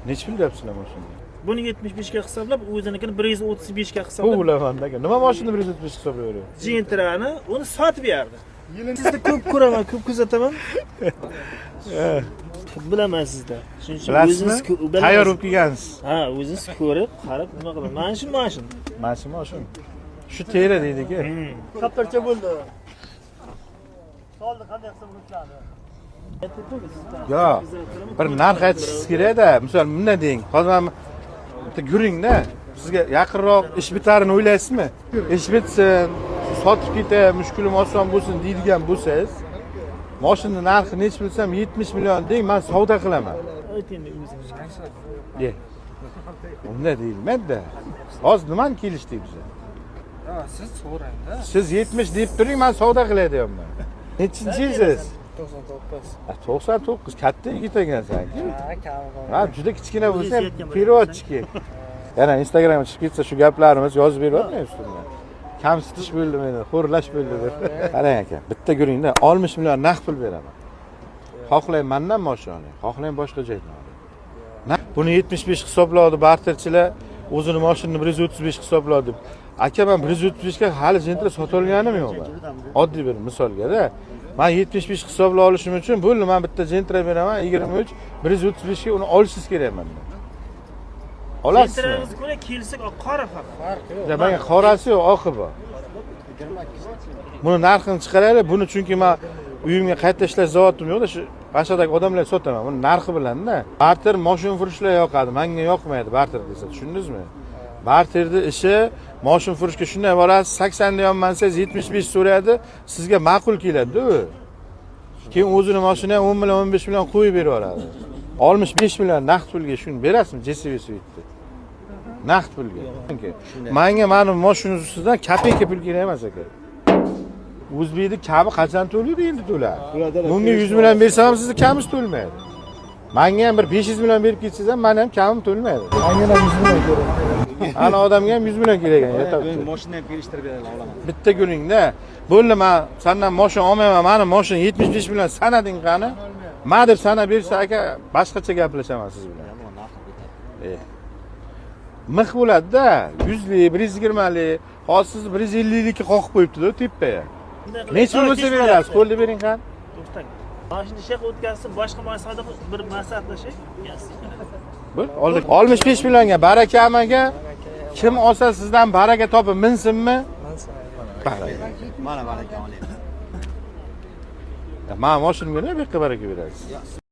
Nechi pul deyapsizlar mashinani? Buni 75 ga hisoblab, o'zinikini 135 ga hisoblab. Ulaman aka. Nima mashina 135 hisoblayveradi? Gentrani uni sotib berdi. Sizni ko'p ko'raman, ko'p kuzataman. Bilaman sizda. Shuning uchun Bilasizmi? o'zingiz bilaman. Tayyor bo'lib kelgansiz. Ha, o'zingiz ko'rib, qarab nima qilaman. Mana shu mashina. Mana shu mashina. Shu tera deydi-ku. Kaptarcha bo'ldi. Soldi qanday qilsa unutiladi. Yo, bir narx aytishingiz kerakda. Misol bunday deng. Hozir mana bitta guringda sizga yaqinroq ish bitarini o'ylaysizmi? Ish bitsin, sotib ketay, mushkulim oson bo'lsin deydigan bo'lsangiz, moshinani narxi nechi bilsam 70 million deng, men savdo qilaman. Ayting o'zingiz. Ye. Unday deyilmaydi. Hozir nimani kelishdik biz? Ha, siz so'rang-da. Siz 70 deb turing, men savdo qilay deyapman. Nechinchi yilsiz? 99. Ha, 99 katta yigit ekansan. Ha, kam Ha, juda kichkina bo'lsa ham O'zingiz переводчики. Yana Instagramga chiqib ketsa shu gaplarimiz yozib beryapman ustimdan. Kamsitish bo'ldi meni, xo'rlash bo'ldi deb. Qarang aka, bitta guringda 60 million naqd pul beraman. Xohlang mandan mashina oling, xohlang boshqa joydan oling. Buni 75 hisobladi barterchilar, o'zini mashinani 135 hisobladi deb. Aka, men 135 ga hali Gentra sota olganim yo'q man. Oddiy bir misolga-da. Men 75 hisoblab olishim uchun bo'ldi, men bitta Gentra beraman 23, 135 ga uni olishingiz kerak mendan. Olasizmi? Gentrangizni ko'ra kelsak qora faqat. Farqi yo'q. Ya, menga qorasi yo'q, oqi bor. Buni narxini chiqaraylik, buni chunki men uyimga qayta ishlash zavodim yo'qda, shu boshqadagi odamlarga sotaman. Buni narxi bilan-da. Barter moshin furushlar yoqadi, menga yoqmaydi barter desa, tushundingizmi? Barterni ishi moshin furushga shunday borasiz, 80 deyapman desangiz 75 so'raydi, sizga ma'qul keladi-da u. Keyin o'zini moshina ham 10 million, 15 million qo'yib berib yuboradi. 65 million naqd pulga shuni berasizmi JCB Suite'ni? Naqd pulga. Manga mani moshina ustidan kopeyka pul kerak emas aka. O'zbekni kami qachon to'laydi, endi to'ladi. Bunga 100 million bersam ham sizni kamingiz to'lmaydi. Manga ham bir 500 million berib ketsangiz ham mani ham kamim to'lmaydi. Manga ham 100 million kerak. Ana odamga ham 100 million kerak ekan, yotibdi. Moshina ham kelishtirib beradi, olaman. Bitta kuningda bo'ldi, man sandan moshina olmayman, mani moshina 75 million sanading qani? Ma deb sanab bersa aka, boshqacha gaplashaman siz bilan. Mix bo'ladi-da, 100 lik, 120 lik, hozir siz 150 likka qoqib qo'yibdi-da tepaga. Necha pul bo'lsa berasiz? Qo'lni bering qani. To'xtang. Mashina ishga o'tkazsin, boshqa masala bir maslahatlashaylik. Bir oldik. 65 millionga baraka aka. Kim olsa sizdan baraka topib minsinmi? Baraka. Mana baraka oling. Man mashinamga nima bu yoqqa baraka berasiz?